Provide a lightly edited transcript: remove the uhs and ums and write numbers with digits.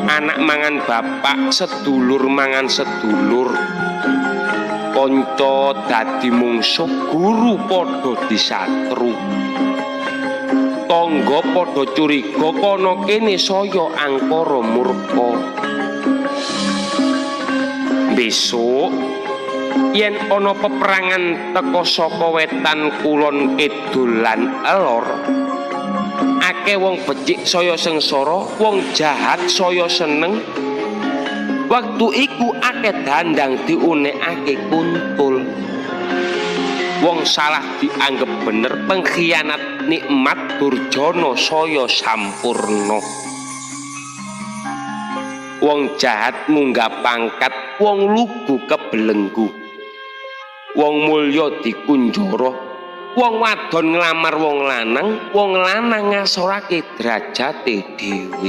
Anak mangan bapak, sedulur mangan sedulur, kanca dadi mungsuh, guru padha disatru, tangga padha curiga, kana kene saya angkara murka. Besok yen ana peperangan teka saka wetan, kulon, kidul lan elor, akeh wong becik saya sengsara, wong jahat saya seneng. Wektu iku akeh dandang diunekake kuntul, wong salah dianggep bener, pengkhianat nikmat, durjana saya sampurna, wong jahat munggah pangkat, wong lugu kebelenggu, wong mulya dikunjara, wong wadon nglamar wong lanang, wong lanang ngasorake derajate dhewe.